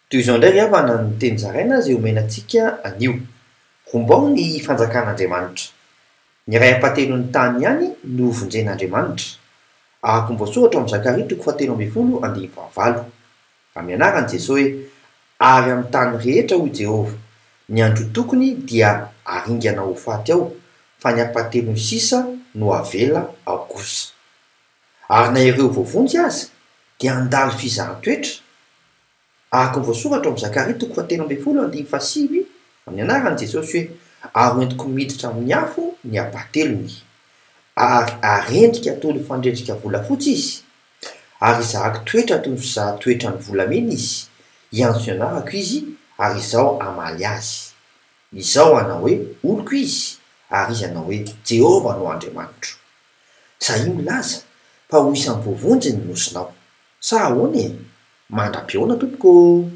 Toy izao indray ry havana ny teny zaraina izay omena antsika anio. Rombao ny fanjakan'Andriamanitra. Ny iray ampahatelon'ny tany ihany no hovonjen'Andriamanitra. Araka ny voasoratra ao amin'ny Zakaria toko fahatelo ambin'ny folo andininy fahavalo. Amin'ny anaran'i Jesoa hoe, Ary amin'ny tany rehetra, hoy Jehovah, ny androtokony dia haringana ho faty ao, fa ny ampahatelony sisa no havela ao kosa. Ary na ireo voavonjy aza dia handalo fizahan-toetra, araka ny voasoratra ao amin'ny Zakaria toko fahatelo ambin'ny folo andininy fahasivy, amin'ny anaran'i Jesosy hoe, Ary hoentiko miditra amin'ny afo ny ampahatelony, ary harendrika toy ny fandrendrika volafotsy izy, Ary hizahako toetra toy ny fizahan-toetra ny volamena izy, hiantso ny anarako izy, ary Izaho hamaly azy. Izaho hanao hoe, Oloko izy, ary izy hanao hoe, Jehovah no Andriamanitro. Sahia milaza fa ho isan'ny voavonjy ny nosinao. Sa ahoana e? Mandra-pihaona tompoko ô!